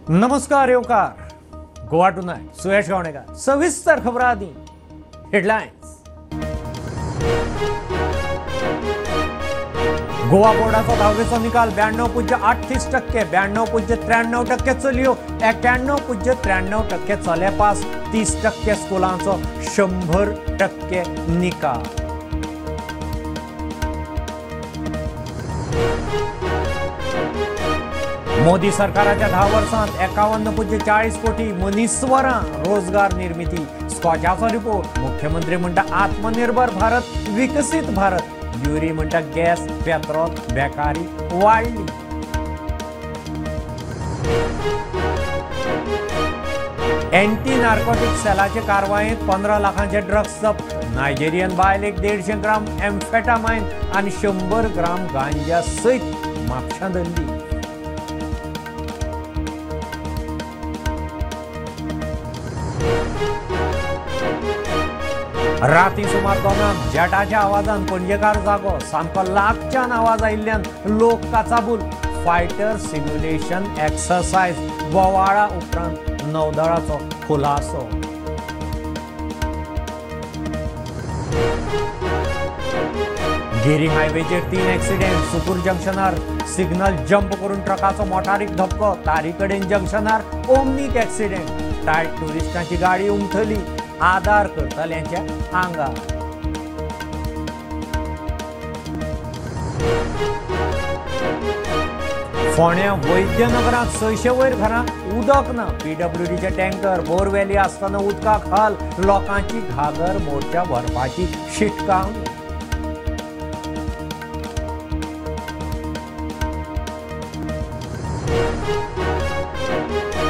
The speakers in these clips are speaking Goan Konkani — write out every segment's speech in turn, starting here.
नमस्कार येवकार गोवा टुनायट सुयश गावणेकर सविस्तर खबरां आदी हेडलायन्स। गोवा बोर्डाचो धावेचो निकाल 92.38%, 92.93% चलयो, 91.93% चले पास, 30% स्कुलांचो 100% निकाल। मोदी सरकाराच्या 10 वर्सांत 51.40 कोटी मनीसवरां रोजगार निर्मिती, स्कॉचाचो रिपोर्ट। मुख्यमंत्री म्हणटा आत्मनिर्भर भारत विकसीत भारत, युरी म्हणटा गॅस पेट्रोल बेकारी वाडली। एंटी नार्कोटिक सेलाचे कारवायेंत 15 लाखांचे ड्रग्स जप्त, नायजेरियन बायलेक 150 ग्राम एम्फेटामाइन आनी 100 ग्राम गांजा सयत म्हापशां धरली। राती सुमार 2 जेटाच्या आवाजान पणजेकार जागो, सामको लागच्यान आवाज आयिल्ल्यान लोक काचाबूल। फायटर सिम्युलेशन एक्सरसायज बोवाळा उपरांत नौदळाचो खुलासो। गिरी हायवेचेर 3 एक्सिडेंट, सुकूर जंक्शनार सिग्नल जंप करून ट्रकाचो मोटारीक धपको, तारीकडेन जंक्शनार ओमनीक एक्सिडेंट, टायट ट्युरिस्टांची गाडी उमथली, आदार करतल्यांच्या आंगार। फोंड्या वैद्यनगरांत 600 वयर घरांक उदक ना, पीडब्ल्यूडीचे टँकर बोरवेली आसतना उदका खाल लोकांची घागर मोर्चा भरपाची शिटकावणी।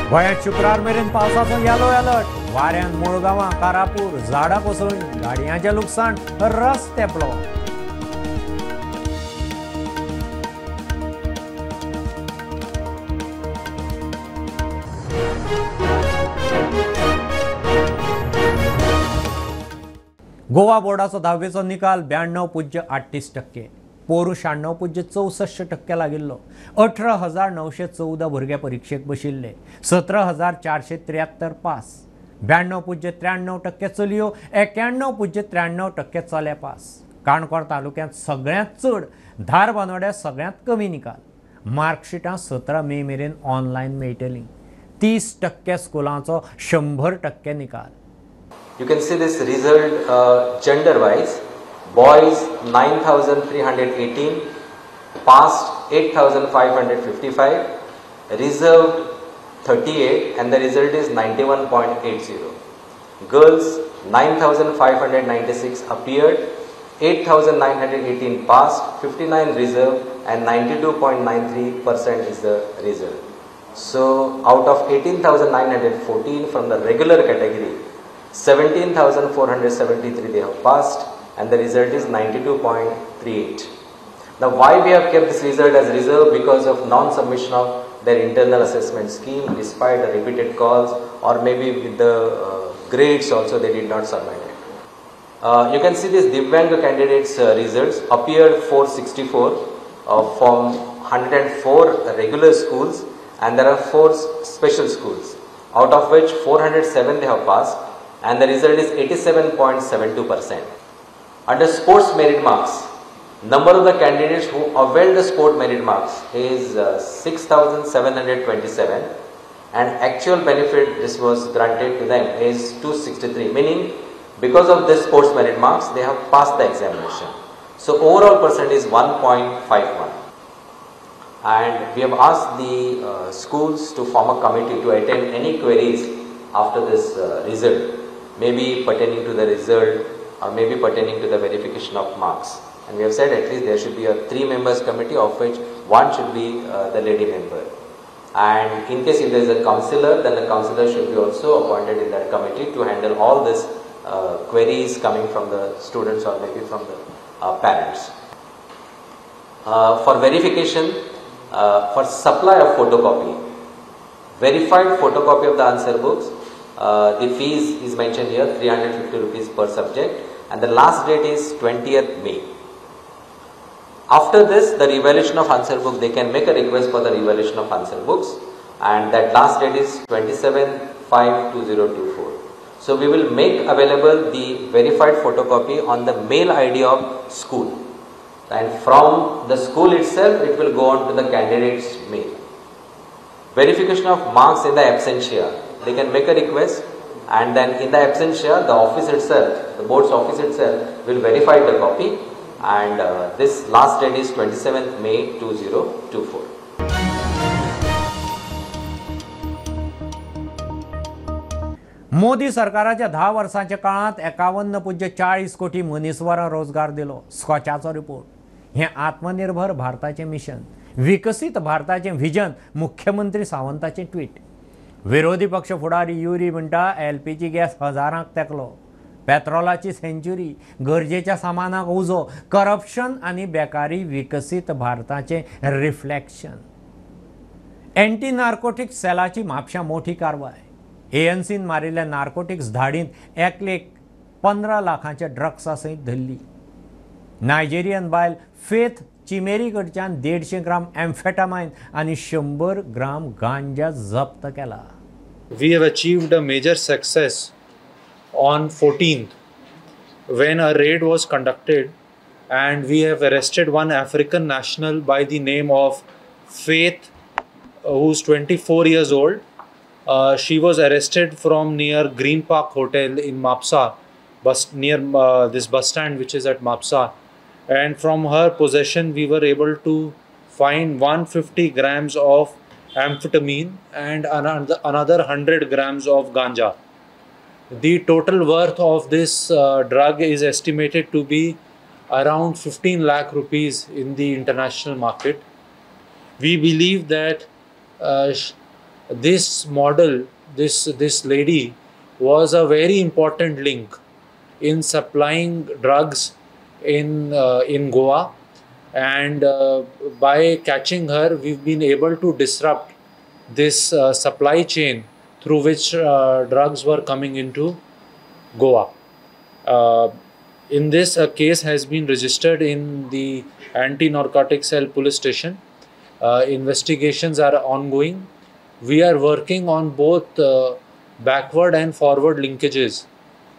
गोंयांत शुक्रार मेरेन पावसाचो येलो अलर्ट, वाऱ्यान मुळगांवां कारापूर झाडां कोसळून गाडयांचें लुकसाण, रस्ते ब्लॉक। गोवा बोर्डाचो धावेचो निकाल 92.38%, पोरूं 96.64% लागिल्लो। 18,914 भुरगे परिक्षेक बशिल्ले, 17,473 पास, 92.93% चलयो, 91.93% चले पास। काणकोण तालुक्यांत सगळ्यांत चड, धारबांदोड्या सगळ्यांत कमी निकाल। मार्कशिटां 17 मे मेरेन ऑनलायन मेळटलीं। 30% स्कुलांचो 100% निकाल। You can see this result gender wise. Boys 9,318, passed 8,555, reserved 38, and the result is 91.80. Girls 9,596 appeared, 8,918 passed, 59 reserved, and 92.93% is the result. So out of 18,914 from the regular category, 17,473 they have passed, and the result is 92.38. Now why we have kept this result as reserved? Because of non-submission of their internal assessment scheme, despite the repeated calls, or maybe with the grades also they did not submit it. You can see this Divyanga candidates results appeared 464 from 104 regular schools, and there are 4 special schools, out of which 407 they have passed, and the result is 87.72%. Under sports merit marks, number of the candidates who availed the sport merit marks is 6,727, and actual benefit this was granted to them is 263, meaning because of this sports merit marks they have passed the examination. So overall percent is 1.51. And we have asked the schools to form a committee to attend any queries after this result, maybe pertaining to the result or maybe pertaining to the verification of marks. And we have said at least there should be a 3 members committee, of which one should be the lady member. And in case if there is a counselor, then the counselor should be also appointed in that committee to handle all these queries coming from the students or maybe from the parents. For verification, for supply of photocopy, verified photocopy of the answer books, the fees is mentioned here, 350 rupees per subject, and the last date is 20th May. After this, the revaluation of answer book, they can make a request for the revaluation of answer books, and that last date is 27/5/2024. So we will make available the verified photocopy on the mail ID of school, and from the school itself it will go on to the candidate's mail. Verification of marks in the absentia, they can make a request, and then in the absentia the office itself, the board's office itself will verify the copy, and this last date is 27th May 2024. Modi सरकाराच्या 10 वर्सांच्या काळांत 51.40 कोटी मनीसवरां रोजगार दिलो. स्कॉचाचो रिपोर्ट. हें आत्मनिर्भर भारताचें मिशन, विकसीत भारताचें व्हिजन, मुख्यमंत्री सावंताचें ट्वीट. विरोधी पक्ष फुडारी युरी म्हणटा एलपीजी गॅस हजारांक तेकलो, पेट्रोलाची सेंच्युरी, गरजेच्या सामानाक उजो, करप्शन आनी बेकारी विकसीत भारताचें रिफ्लेक्शन. एंटी नार्कोटिक्स सेलाची म्हापश्यां मोठी कारवाय. एएनसीन मारिल्ल्या नार्कोटिक्स धाडींत एकलेक 15 लाखांच्या ड्रग्सा सयत धरली. नायजेरियन बायल फेथ चिमेरी कडच्यान 150 ग्राम एम्फेटामाइन आनी 100 ग्राम गांजा जप्त केला. We have achieved a major success on 14th when a raid was conducted and we have arrested one African national by the name of Faith, who is 24 years old. She was arrested from near Green Park Hotel in Mapsa, near this bus stand which is at Mapsa, and from her possession we were able to find 150 grams of amphetamine and another 100 grams of ganja. The total worth of this drug is estimated to be around 15 lakh rupees in the international market. We believe that this model, this lady was a very important link in supplying drugs in Goa, and by catching her we've been able to disrupt this supply chain through which drugs were coming into Goa. In this, a case has been registered in the Anti-Narcotic Cell Police Station. Investigations are ongoing. We are working on both backward and forward linkages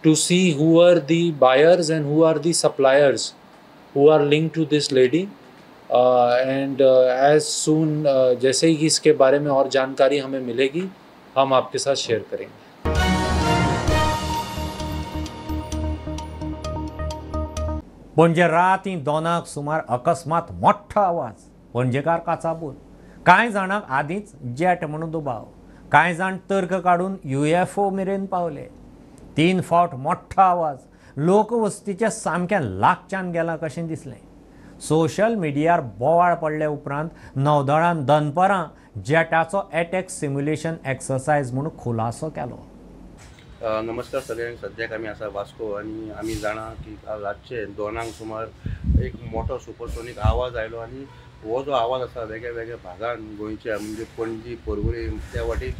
to see who are the buyers and who are the suppliers who are linked to this lady. And as soon जैसे ही इसके बारे में और जानकारी हमें मिलेगी हम आपके साथ शेयर करेंगे. पणजे राती 2 सुमार अकस्मात मोठो आवाज. पणजेकार काचाबूल. कांय जाणांक आदींच जेट म्हणून दुबाव, कांय जाण तर्क काडून युएफओ मेरेन पावले. 3 फावट मोठो आवाज लोकवस्तीच्या सामक्या लागच्यान गेला कशें दिसलें. सोशल मिडियार बोवाळ पडले उपरांत नौदळान दनपरां जेटाचो एटॅक सिम्युलेशन एक्सरसायज म्हणून खुलासो केलो. नमस्कार सगळ्यांक. सद्याक आमी आसा वास्को आनी आमी जाणा की काल रातचे 2 सुमार एक मोठो सुपरसोनीक आवाज आयलो आनी हो जो आवाज आसा वेगळ्या वेगळ्या भागान गोंयच्या म्हणजे पणजी, पर्वरी त्या वाटेक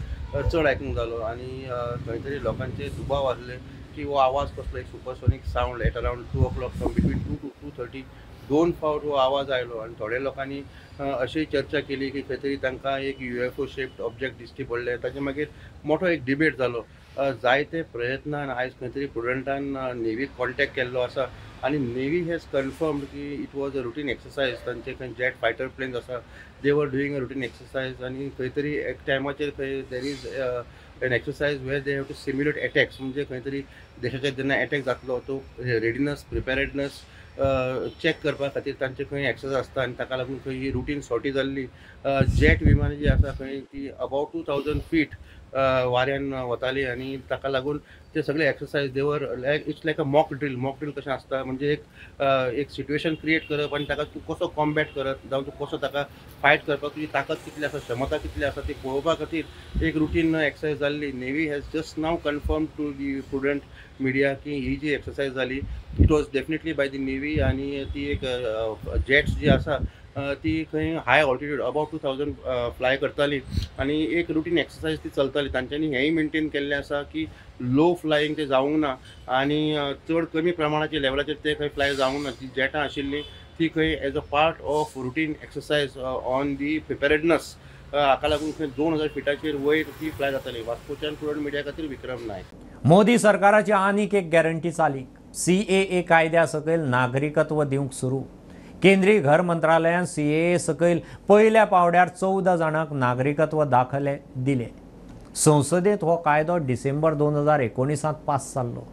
चड आयकूंक जालो आनी खंय तरी लोकांचे दुबाव आसले की हो आवाज कसलो, एक supersonic sound at around 2 o'clock from between 2 to 2:30 2 फावट हो आवाज आयलो आनी थोड्या लोकांनी अशी चर्चा केली की खंय तरी तांकां एक युएफओ शेप्ड ऑब्जेक्ट दिश्टी पडले. ताचे मागीर मोठो एक डिबेट जालो. जायते प्रयत्नान आयज खंय तरी प्रुडंटान नेवीक कॉन्टेक्ट केल्लो आसा आनी नेवी हॅज कन्फर्म्ड की it was a routine exercise. तांचे खंय जेट फायटर प्लेन्स आसा, they were doing a routine exercise आनी खंय तरी एक टायमाचेर खंय there is an exercise where they have to simulate attacks, म्हणजे खंय तरी देशाचेर जेन्ना एटॅक जातलो तो रेडिनस, प्रिपेरेडनस चॅक करपा खातीर तांचे खंय एक्सरसायज आसता आनी ताका लागून खंय ही रुटीन सॉटी जाल्ली. जेट विमानां जी आसा खंय ती अबावट 2000 फीट वाऱ्यान वताली आनी ताका लागून ते सगळे exercise they were like it's like a mock drill. Mock drill कशें आसता म्हणजे एक एक सिट्युएशन क्रिएट करप आनी ताका तूं कसो कॉम्बॅट करत जावं तूं कसो ताका फायट करपाक तुजी ताकद कितली आसा, क्षमता कितली आसा ती पळोवपा खातीर एक रुटीन एक्सरसायज जाल्ली. Navy has just now confirm to the prudent media की ही जी एक्सरसायज जाली it was definitely by the navy आनी ती एक जेट्स जी आसा ती खंय high altitude about 2000 fly करताली आनी एक रुटीन एक्सरसायज ती चलताली. तांच्यांनी हेंय मेनटेन केल्लें आसा की लो फ्लायींग ते जावंक ना आनी चड कमी प्रमाणाचे लेवलाचेर ते खंय फ्लाय जावंक ना. ती जेटां आशिल्लीं ती खंय as a part of routine exercise on the preparedness हाका लागून खंय 2000 फिटाचेर वयर ती फ्लाय जाताली. वास्कोच्यान प्रुडंट मिडिया खातीर विक्रम नायक. मोदी सरकाराची आनीक एक गॅरंटी चालीक. CAA कायद्या सकयल नागरिकत्व दिवंक सुरू. केंद्रीय घर मंत्रालयान CAA सकयल पयल्या पावड्यार 14 जाणांक नागरिकत्व दाखले दिले. संसदेंत हो कायदो डिसेंबर 2019 पास जाल्लो.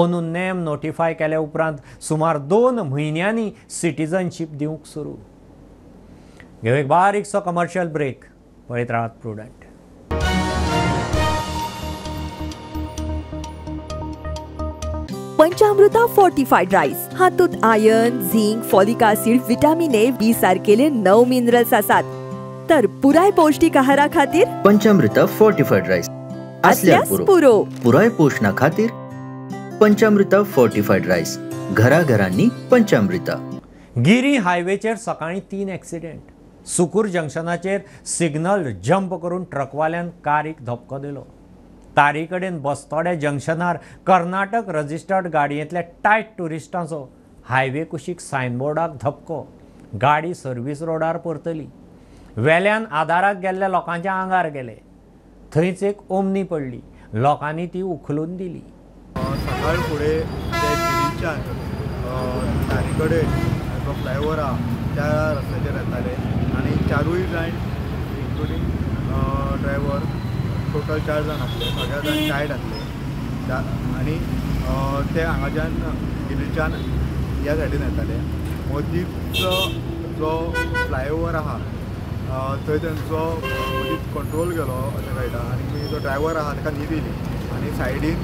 अंदू नेम नोटिफाय केल्या उपरांत सुमार 2 म्हयन्यांनी सिटीजनशीप दिवंक सुरू. घेवं एक बारीकसो कमर्शियल ब्रेक. पळयत राहात प्रुडंट. पंचामृता फोर्टिफाईड राईस हातूंत iron, zinc, folic acid, vitamin A, B सारकेले 9 मिनरल्स आसात. तर पुराय पौष्टिक आहारा खातीर पंचामृता फोर्टिफाईड राईस असल्यार पुरो. पुराय पोषणा खातीर पंचामृता फोर्टिफाईड राईस, घराघरांनी पंचामृता. गिरी हायवेचेर सकाळीं 3 एक्सिडेंट. सुकूर जंक्शनाचेर सिग्नल जंप करून ट्रकवाल्यान कारीक धपको दिलो. तारी कडेन बस्तोड्या जंक्शनार कर्नाटक रजिस्टर्ड गाडयेंतल्या टायट ट्युरिस्टांचो हायवे कुशीक सायनबोर्डाक धपको. गाडी सर्वीस रोडार परतली. वेल्यान आदाराक गेल्ल्या लोकांच्या आंगार गेले. थंयच एक ओमनी पडली. लोकांनी ती उखलून दिली. सकाळ फुडें ते गिरीच्यान तारी कडेन जो फ्लायओवर आहा त्या रस्त्याचेर येताले आनी 4 जाण इन्क्लुडींग ड्रायव्हर टोटल 4 जाण आसले. सगळे जाण टायर्ड आसले आनी ते हांगाच्यान गिरीच्यान ह्या सायडीन येताले. मदींच जो फ्लायओवर आहा थंय तेंचो मदींच कंट्रोल गेलो अशें कळटा आनी जो ड्रायव्हर आहा ताका न्हीद येयली आनी सायडीन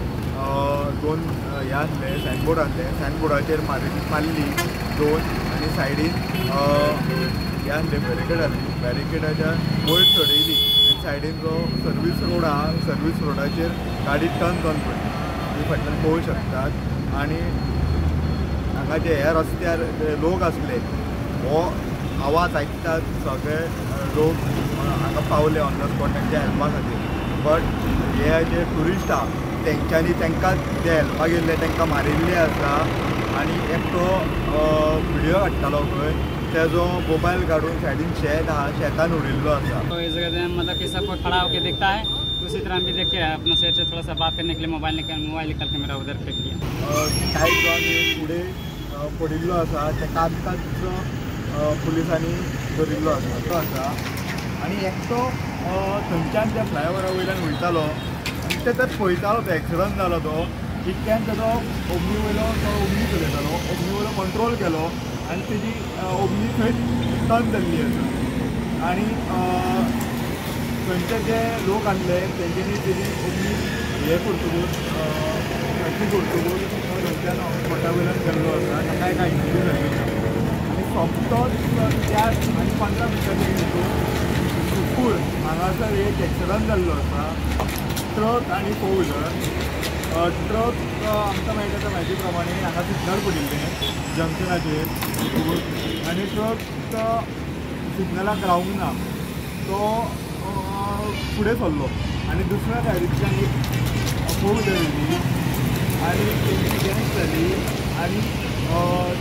2 हे आसले सायनबोर्ड आसले. सायनबोर्डाचेर मारली 2 आनी सायडीन हे आसले बॅरिकेड आसली. बॅरिकेडाच्या वयर चडयली. सायडीन जो सर्वीस रोड आहा सर्वीस रोडाचेर गाडी टर्न जावन पडली. ती फाटल्यान पळोवंक शकतात. आनी हांगा जे ह्या रस्त्यार जे लोक आसले हो आवाज आयकतात सगळे लोक हांगा पावले ऑन the spot तांच्या हेल्पा खातीर. बट हे जे ट्युरिस्ट आहा तेंच्यांनी तांकां जे हेल्पाक येयल्ले तांकां मारिल्ले आसा. आनी एकटो व्हिडियो काडटालो खंय तेजो मोबायल काडून सायडीन शेत आहा शेतान उडयल्लो आसा. तो इस जगह मतलब कि सबको खड़ा होकर देखता है, उसी तरह हम भी देख के अपना सेठ से थोड़ा सा बात करने के लिए मोबाइल निकाल के मेरा उधर फेंक दिया. टायट जावन फुडें पडिल्लो आसा ताका आत्ताच पुलिसांनी धरिल्लो आसा तो आसा. आनी एकटो थंयच्यान त्या फ्लायओवरा वयल्यान वयतालो आनी ते पळयतालो तो एक्सिडंट जालो तो इतल्यान तेजो ओमनी वयलो तो ओमनी चलयतालो ओमनी वयलो कंट्रोल केलो आनी तेजी ओमनी थंय टर्न जाल्ली आसा. आनी थंयचे जे लोक आसले तेंच्यांनी तेजी ओमनी हे करतकूच फाटली करतकूच थंयच्यान स्पॉटा वयल्यान गेल्लो आसा. ताकाय कांय इंजरी जाल्ली ना. आनी सोमतोच त्या आनी 15 मिनटांनी हितून सुकूर हांगासर एक एक्सिडंट जाल्लो आसा. ट्रक आनी 4 व्हिलर. ट्रक आमकां मेळटा त्या म्हायती प्रमाणे हांगा सिग्नल पडिल्लें जंक्शनाचेर आनी ट्रक सिग्नलाक रावूंक ना, तो फुडें सरलो आनी दुसऱ्या सायडींतल्यान एक 4 व्हिलर येयली आनी तेंची गॅस जाली आनी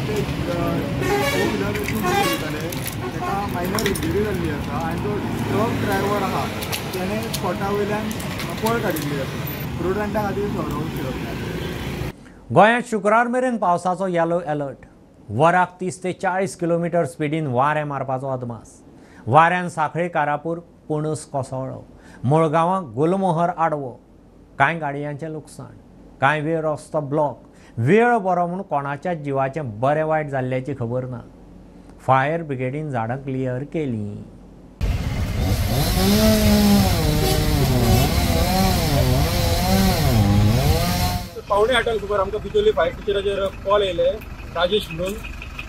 ते 4 व्हिलर चलयताले ताका मायनर इंजरी जाल्ली आसा. आनी जो ट्रक ड्रायव्हर आहा तेणें स्पॉटा वयल्यान पळ काडिल्ली आसा. प्रुडंटा खातीर सौरव शिरोडकार. गोंयांत शुक्रार मेरेन पावसाचो येलो अलर्ट. वराक 30 ते 40 किलोमिटर स्पिडीन वारें मारपाचो अदमास. वाऱ्यान सांखळे कारापूर पणस कोसळ्ळो. मुळगांवां गुलमोहर आडवो. कांय गाडयांचें लुकसाण, कांय वेळ रस्तो ब्लॉक. वेळ बरो म्हूण कोणाच्याच जिवाचें बरें वायट जाल्ल्याची खबर ना. फायर ब्रिगेडीन झाडां क्लियर केलीं. 7:45 सुमार आमकां बिचोली फायर स्टेशनाचेर कॉल येयले राजेश म्हणून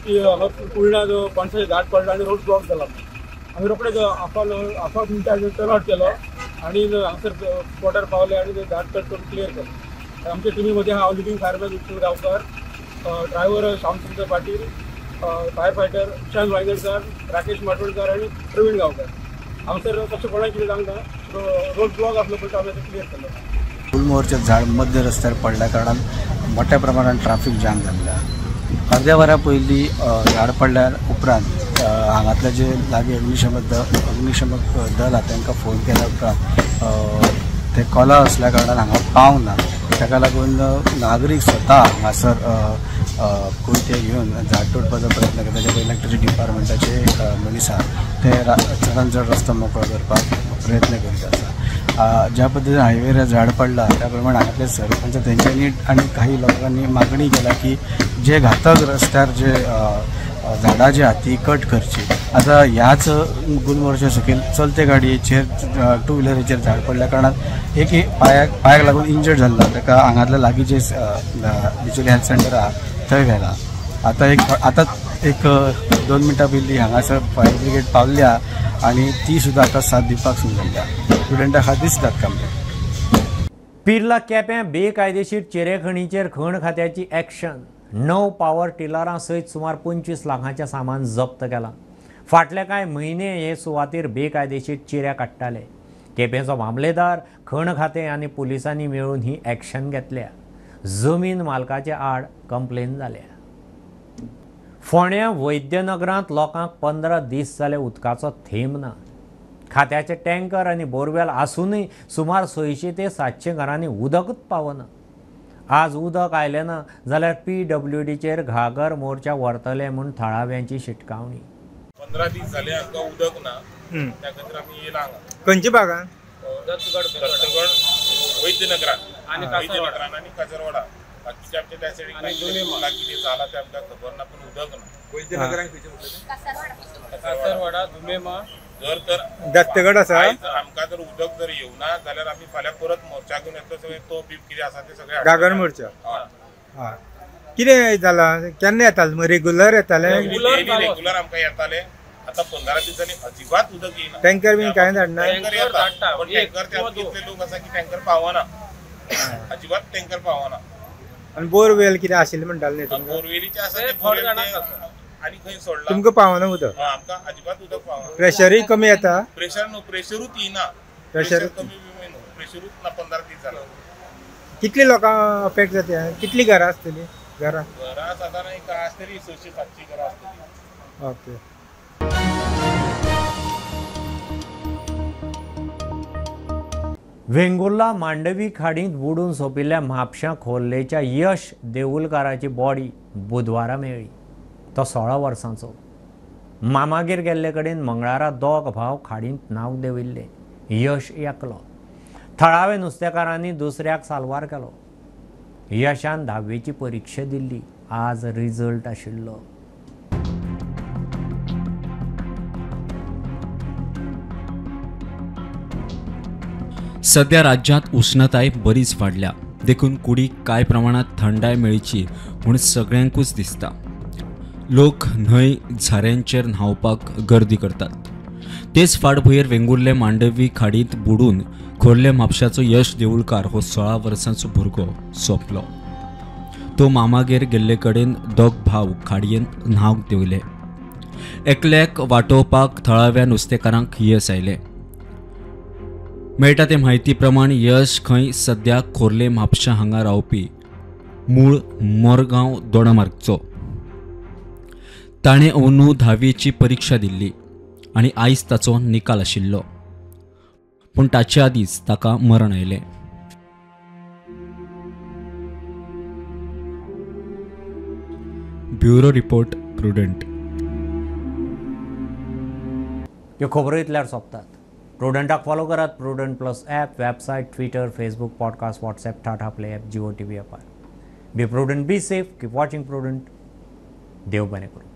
की हांगा कुर्णा जो पणसाचें झाड पडलां आनी रोड ब्लॉक जाला. आमी रोखडेच हाफ मिनटाचेर टर्न केलो आनी हांगासर स्पॉटार पावले आनी ते झाड कट करून क्लियर केलें. आमच्या टिमी मध्ये हांव leading fireman Vitthal Gaonkar, driver Shyamsundar Patil, fire fighter Ishant Waigankar, Rakesh Matondkar आनी प्रवीण गांवकर. हांगासर कशें कोणाक कितें जावंक ना, रोड ब्लॉक आसलो पण आमी क्लियर केलो. गुलमोहरचें झाड मध्य रस्त्यार पडल्या कारणान मोठ्या प्रमाणात ट्राफिक जाम जाल्लें. अर्द्या वरा पयलीं झाड पडल्या उपरांत हांगातले जे लागीं अग्निशमक दल आहा तांकां फोन केल्या उपरांत ते कॉला असल्या कारणान हांगा पावंक ना. ताका लागून नागरीक स्वता हांगासर कोयते घेवन झाड तोडपाचो प्रयत्न करता. जे इलेक्ट्रिसिटी डिपार्टमेंटाचे मनीस आहा ते चडान चड रस्तो मोकळो करपाक प्रयत्न करीत आसा. ज्या पद्दतीन हायवेर झाड पडला त्या प्रमाणे हांगातले सरपंच तेंच्यांनी आनी काही लोकांनी मागणी केल्या की जे घातक रस्त्यार जे झाडां जी आहा ती कट करची. आतां ह्याच गुलमोहरच्या सकयल चलते गाडयेचेर टू व्हिलरीचेर झाड पडल्या कारणान एक पांयाक लागून इंजर्ड जाल्लो, ताका हांगातल्या लागीं जे बिचोली हेल्थ सेंटर आहा थंय व्हेला. आतां एक 2 मिनटां पयलीं हांगासर फायर ब्रिगेड पावल्या आनी ती सुद्दां आतां साथ दिवपाक सुरू जाल्या. स्टुडंटा खातीर दिसतात कंप्लेन. पिर्ला केप्यां बेकायदेशीर चिरेखणीचेर खण खात्याची एक्शन. 9 पावर टिलरां सयत सुमार 25 लाखांचें सामान जप्त केलां. फाटले कांय म्हयने हे सुवातेर बेकायदेशीर चिऱ्या काडटाले. केपेंचो मामलेदार, खण खातें आनी पुलिसांनी मेळून ही एक्शन घेतल्या. जमीन मालकाचे आड कंप्लेन जाल्या. फोंड्या वैद्यनगरांत लोकांक 15 दीस जाले उदकाचो थेंब ना. खात्याचे टँकर आनी बोरवेल आसूनय सुमार 600 ते 700 घरांनी उदकूच पावना. आज उदक आयलें ना जाल्यार PWDचेर घागर मोर्चा व्हरतले म्हूण थळाव्यांची शिटकावणी. 15 दीस जाले आमकां उदक ना, त्या खातीर आमी येयला हांगा. खंयच्या भागान? दत्तगड वैद्यनगरान आनी काजरवाडा. बाकीचे आमच्या त्या सायडीक कितें जालां तें आमकां खबर ना, पूण उदक ना. वैद्यनगरान कासरवाडा दुमेमा जर तर दत्तगड आसा. आमकां जर उदक जर येवना जाल्यार आमी फाल्यां परत मोर्चा घेवन येतलो. सगळें तो बी कितें आसा तें सगळें घागर मोर्चा. कितें जालां? केन्ना येतालें? रेगुलर येतालें? रेगुलर आमकां येतालें. आतां 15 दिसांनी अजिबात उदक येयना. टँकर बीन कांय धाडना? टँकर येता, पण टँकर ते कितले लोक आसा की टँकर पावना, अजिबात टँकर पावना. आनी बोरवेल कितें आशिल्लें म्हणटालें न्ही तुमकां? बोरवेलीचें आसा तें बोरवेल आनी खंय सोडलां. तुमकां पावना उदक? आमकां अजिबात उदक पावना. प्रेशरूय कमी येता? प्रेशर न्हू, प्रेशरूच येयना. प्रेशर कमी न्हू, प्रेशरूच ना. 15 दीस जाले. कितली लोकां अफेक्ट जाता? कितली घरां आसतली? घरां घरां सादारण एक आसतली 600-700 घरां आसतली. ओके. वेंगुर्ला मांडवी खाडींत बुडून सोंपिल्ल्या म्हापशां खोर्लेच्या यश देऊलकाराची बॉडी बुधवारा मेळ्ळी. तो 16 वर्सांचो. मामागेर गेल्ले कडेन मंगळारा 2 भाव खाडींत न्हांवक देंविल्ले. यश एकलो. थळावे नुस्तेकारांनी दुसऱ्याक साल्वार केलो. यशान 10वीची परिक्षा दिल्ली. आज रिजल्ट आशिल्लो. सध्या राज्यांत उष्णताय बरीच वाडल्या देखून कुडीक कांय प्रमाणांत थंडाय मेळची म्हूण सगळ्यांकूच दिसता. लोक न्हंय झऱ्यांचेर न्हांवपाक गर्दी करतात. तेच फाटभुंयेर वेंगुर्ले मांडवी खाडींत बुडून खोर्ले म्हापशाचो यश देऊलकार हो 16 वर्सांचो भुरगो सोंपलो. तो मामागेर गेल्ले कडेन 2 भाव खाडयेंत न्हांवक देंवले. एकल्याक वाटोवपाक थळाव्या नुस्तेकारांक येस आयलें. मेळटा ते म्हायती प्रमाण यश खंय सद्या खोर्ले म्हापशा हांगा रावपी मूळ मोरगांव दोडामार्गचो. ताणें अंदू 10वीची परिक्षा दिल्ली आनी आयज ताचो निकाल आशिल्लो, पूण ताचे आदींच ताका मरण आयलें. Bureau report, Prudent. ह्यो खबरो इतल्यार सोंपतात. प्रुडंटाक फॉलो करात Prudent plus app, website, Twitter, Facebook, podcast, WhatsApp, Tata Play app, Jio TV ॲपार. Be prudent, be safe, keep watching Prudent. देव बरें करूं.